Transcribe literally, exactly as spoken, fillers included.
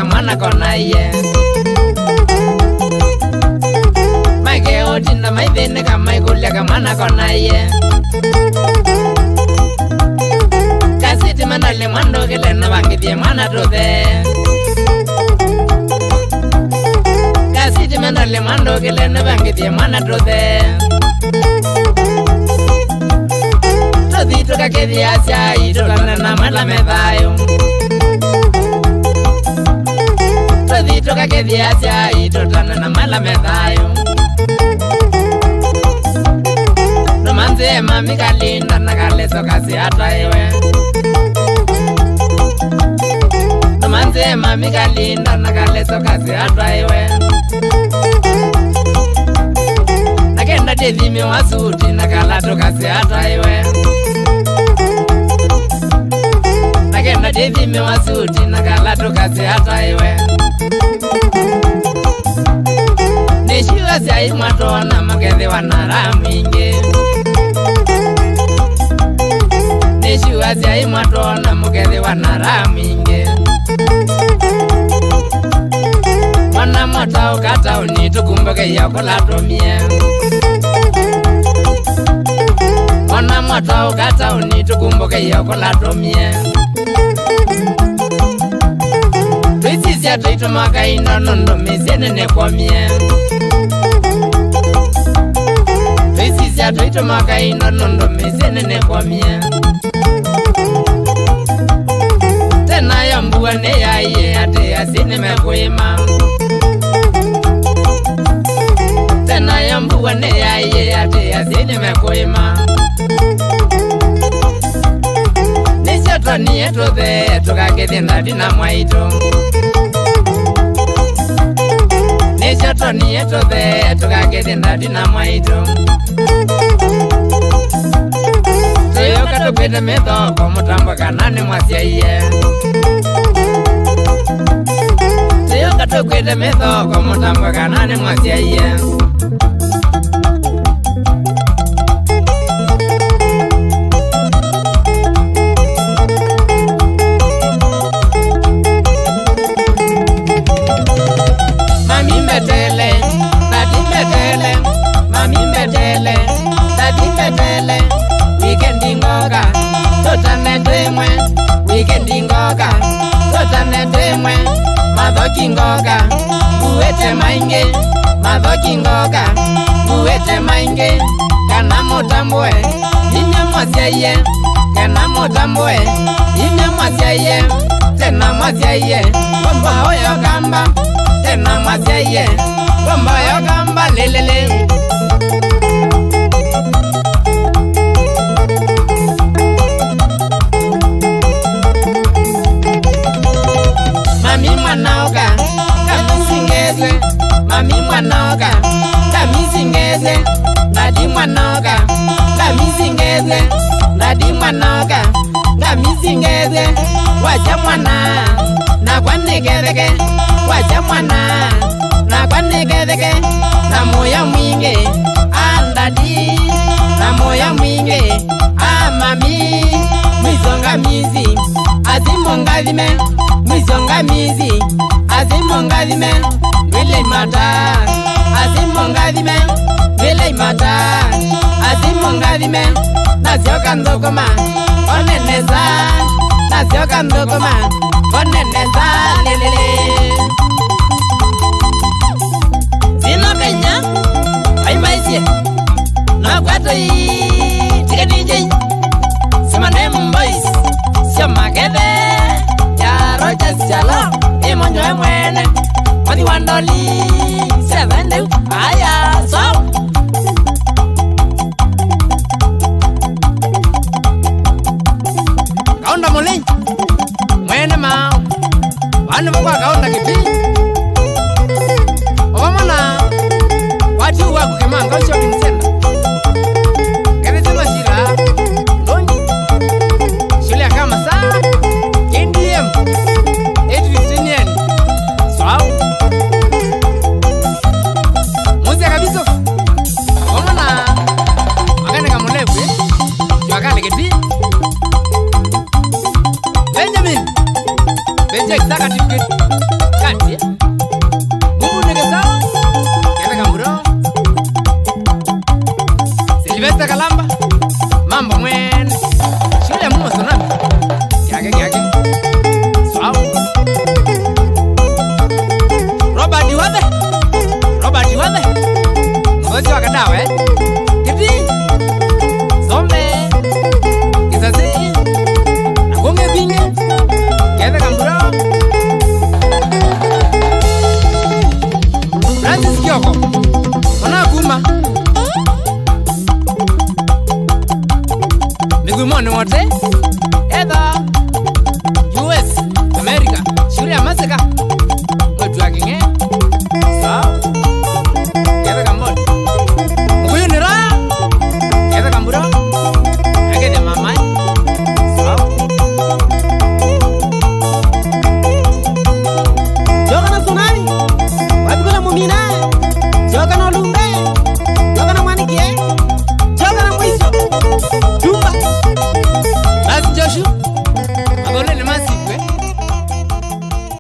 mwana konaie. Maike ũtinda maithĩnĩka maikũlya kamwana konaie. Kasiti mandale mwandũkĩle navangĩthye mwana tũthe. Kasiti mandale mwandũkĩle navangĩthye mwana tũthe. Tũthi tũkakĩthya asyai tũtane na mala me thayũ. Tũthi tũkakĩthya asyai tũtane na mala me thayũ. Ndũmanzĩe mami kalinda na kaleso kasi atwaĩwe. Ndũmanzĩe mami kalinda na kaleso kasi atwaĩwe. Na kenda ndĩthimĩwa suti na kalatũ kasi atwaĩwe. Na kenda ndĩthimĩwa suti na kalatũ kasi atwaĩwe. Nĩsyu asyai mwatwona mũkethĩwa na raha mwingĩ. Nĩsyu asyai mwatwona mũkethĩwa na raha mwingĩ. Mwana mwataũka taũni tũkumbũkĩie kũla tũmie. Mwana mwataũka taũni tũkumbũkĩie kũla tũmie. Twĩsisya tũitũmaka indo nũndũ mĩsyĩnĩ nĩkwomie. Twĩsisya tũitũmaka indo nũndũ mĩsyĩnĩ nĩkwomie. Tenayo mbua nĩyaie atĩ asyai nĩmekũĩma. Tenayo mbua nĩyaie atĩ asyai nĩmekũĩma. Nĩsyo twonie tũthe tũkakĩthye ndathi na mwaitũ. Nĩsyo twonie tũthe tũkakĩthye ndathi na mwaitũ. Tũyũka tũkwĩte mĩthoko mũtambwe kana nĩ mwasyaie. Tũyũka tũkwĩte mĩthoko mũtambwe kana nĩ mwasyaie. Mami mbetele, ndadi mbetele, mami mbetele, ndadi mbetele. Wikendi ngoka, tũtane twĩmwe. Wikendi ngoka, tũtane twĩmwe. Mathoki ngoka, nguĩte maingĩ. Mathoki ngoka, nguĩte maingĩ. Kana mũtambwe, inywe mwasyaie. Kana mũtambwe, inywe mwasyaie. Tena mwasyaie, ngomba ũyo kamba. Tena mwasyaie, ngomba ũyo kamba lĩlĩlĩ. Mami mwanaoka, ndamisingethwe. Mami mwanaoka, ndamisingethwe. Ndadi mwanaoka, ndamisingethwe. Ndadi mwanaoka, ndamisingethwe. Wasya mwana, nakwa nĩketheke. Wasya mwana, nakwa nĩketheke. Na mũyo mwingĩ, andadi, na mũyo mwingĩ. Ah, mami, mwisonga mizi, asimũ ngathime, mwisonga mizi, asimũ ngathime, ndwĩle imata, asimũ ngathime, ndwĩle imata, asimũ ngathime, nasyoka nthũkũma, one nesa, nasyoka nthũkũma, one nesa, lelele. Sina menya, aimaisye. Nakwatoi, tiga D J. Sima name boys. Sio makethe. Ya Rogers Chala. Ĩmonyoe mwene. Mathi wa ndoli. Seven. Aya, so. Kaunda Mulei. Mwene mao. Vandu va kwa Kaunda Kĩvii. O vamwe na wati ũũ waku Kĩmanga ũcio Vincent. Kevithe Masira. Ndonyi. Shule ya Kamasa. K D M. Eight fifteen N. Swau. Musa Kabiso. O vamwe na Makane Kamulebwe. Jua kale Kĩvii. Benjamin. Benja Isaka Tipkit. Sio kadawe. Kĩvĩ. Sombe. Kĩsasĩ. Na kũngĩ kwingĩ. Ketheka mbura. Francis Kioko. Ona kuma. Mĩgwĩmonĩ wote.